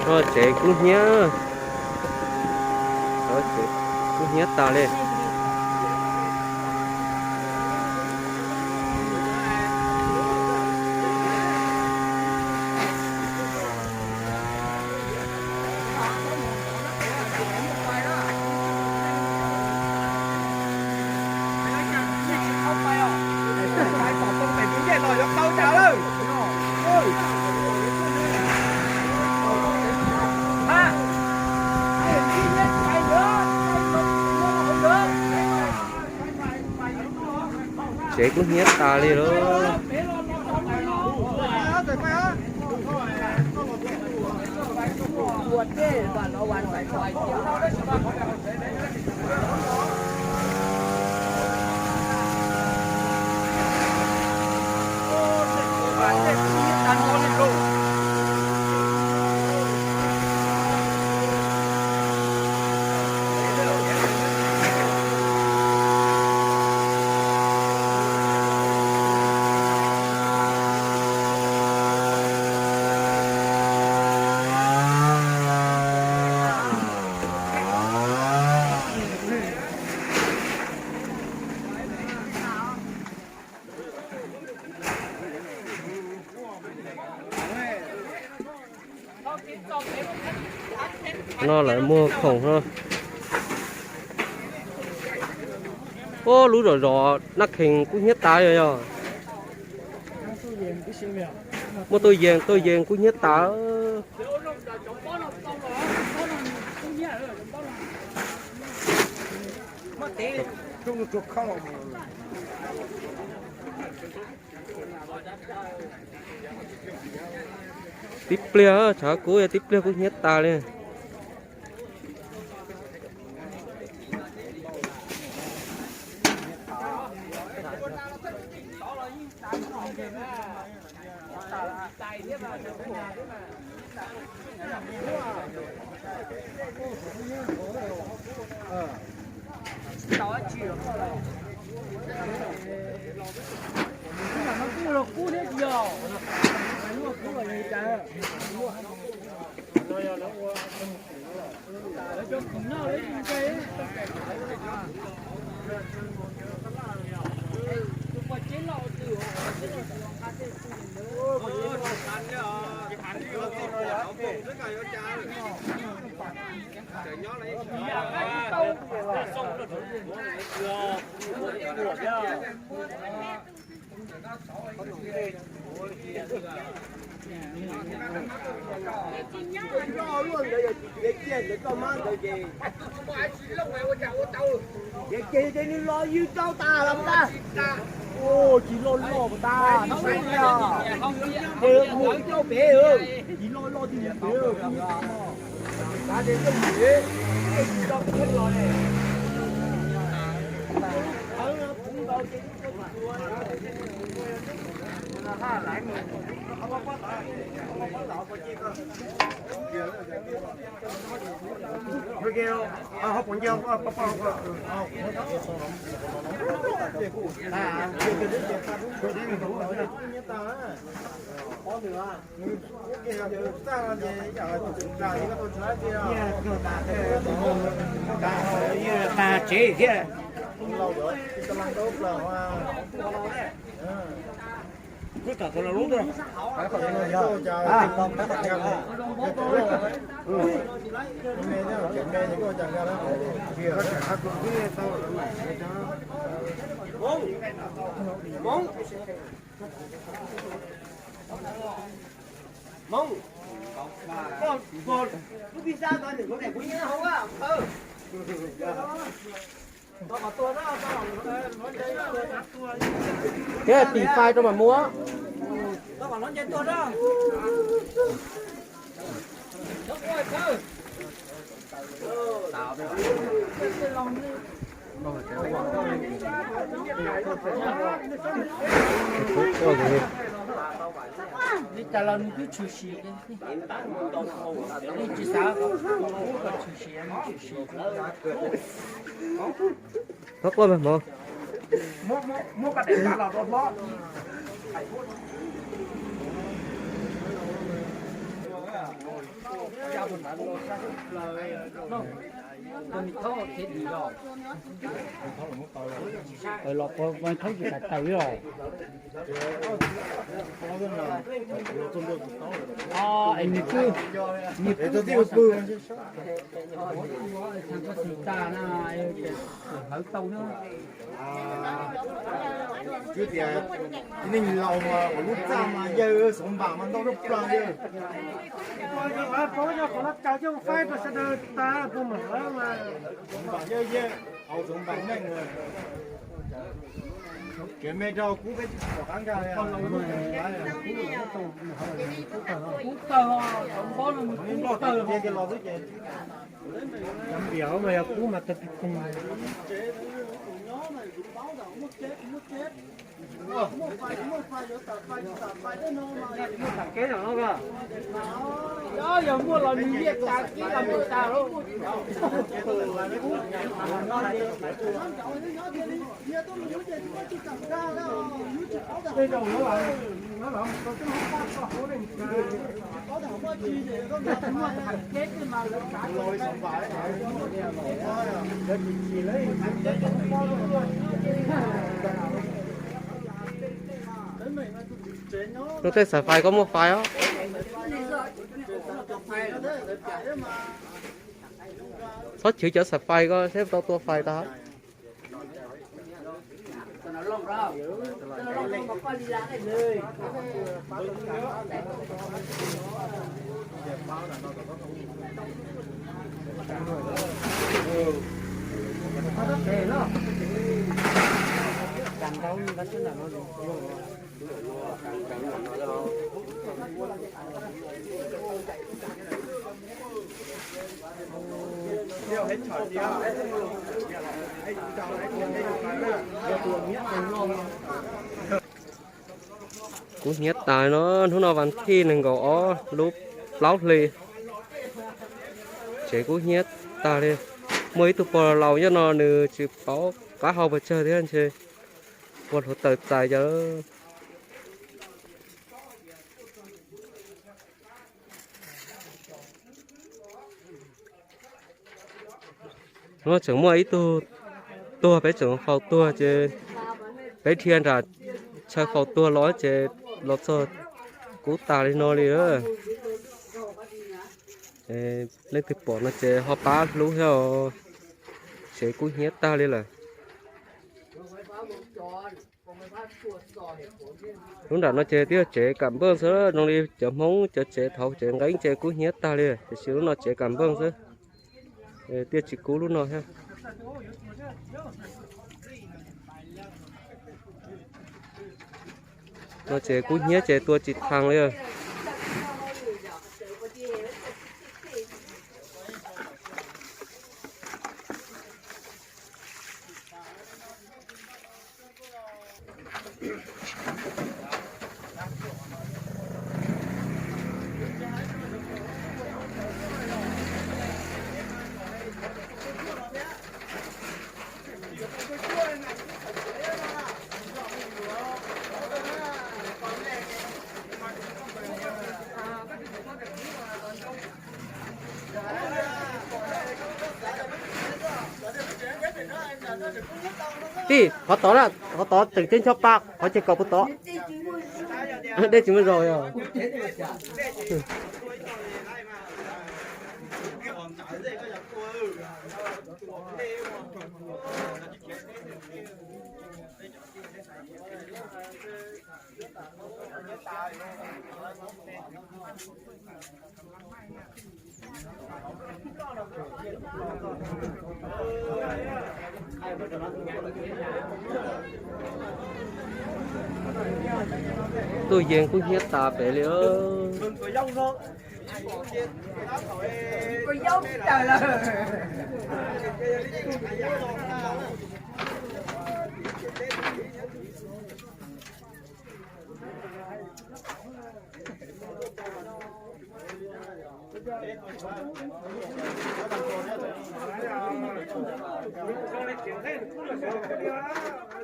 No tsev kub hnyiab, tsev kub hnyiab tas li. Tsev kub hnyiab tas li lawm. No lawv muag khoom no. Ub, lub zom zos Naj Khees kub hnyiab tas yog yog. Muaj tuaj yees tuaj yees kub hnyiab tas. Tib pliag, tshav kub tib pliag kub hnyiab tas li. Ces nws los ywg rau tas los tas. Tsis loj loj tas no, ces mus rau pem, tsis loj loj twg pem, tas ces tsis rau pem los ne. Tas tsev thiab. Thiab tim fais rau mam mus. Li cas los nws twb tshwm sim, tsis xav kom tshwm sim, tshwm sim. Thov quaj mas hmov. Muab, muab, muab koj daim ntav los rau hlob. Los thoob tsis tas taws os. Es nws twb, nws twb ua pw, tag na, hlawv tau na. Twb tias nej laus mas ua lub txaj mas yawg xoom npam mas ntau lub plaws yawg. Xoom npam yawg yawg, haus xoom npam meej. Tsev me rau kub peb tsis pom qab nkag li. Kub tawg, nplooj tiag tiag los xwb ces. Cov npias mas yog kub mas tawg pig pig. Yog muaj los nws liaj tas kib los mus tas lawm. Tus tej xaim fais koj muaj fais os? Txhob chwv cov xaim fais ko seb tau tua fais tag. Kub hnyiab tas no, hnub no vas thij nees nkaum ob lub plaub hli, tsev kub hnyiab tag li. Muaj ib tug pog laus nyob no nws tsis paub qab hau pes tsawg thiab ntshe ua hluav taws txais cov. Hnub no tseem muaj ib tug tuag, peb tseem faus tuag ces peb dhia nram chaw faus tuag los ces los txog kub tas li no li. Leej twg pom no ces ho pab hlub thiab os, tsev kub hnyiab tag li lawm. Lub nram no ces twb yog tsev kam npaj xwb, zoo li cov Hmoob cov tsev thaud tsev nqeeb ces kub hnyiab tag li, tiam sis lub no tsev kam npaj xwb, twb tsis kub lub no thiab. No ces kub hnyiab ces tua tsis tau li. Tij, qhov tod na, qhov tod tseem tib ncho pa, qhov chaw kaum puas tod. Dej tsis muaj zog yog. Tuj yees kub hnyiab tas pem li.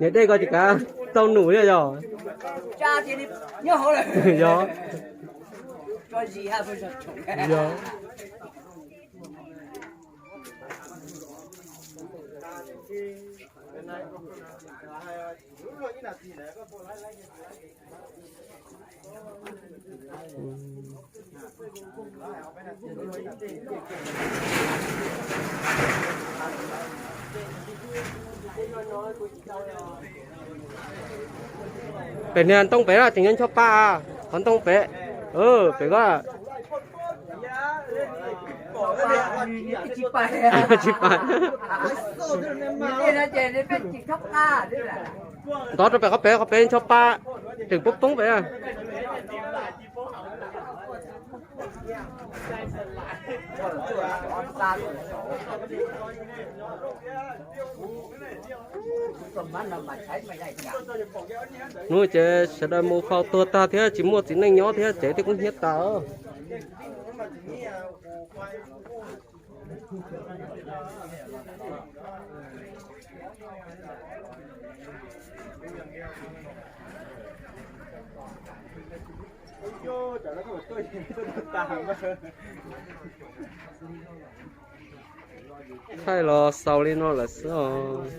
Niam dej ko tsis kav tau num yog. Yog. Yog. Pem niag ntoo pem na tseem nyob ncho pa, qhov ntoo pem, pem ko. Tsis pa. Ntov rau pem qhov pem, qhov pem ncho pa, tseem poob poob pem. Hnub ces sawv daws mus faus tuag tag thiab tsis muaj txiv neej nyob thiab ces tej kub hnyiab tas. Thaij los xaus li no lawm xwb os.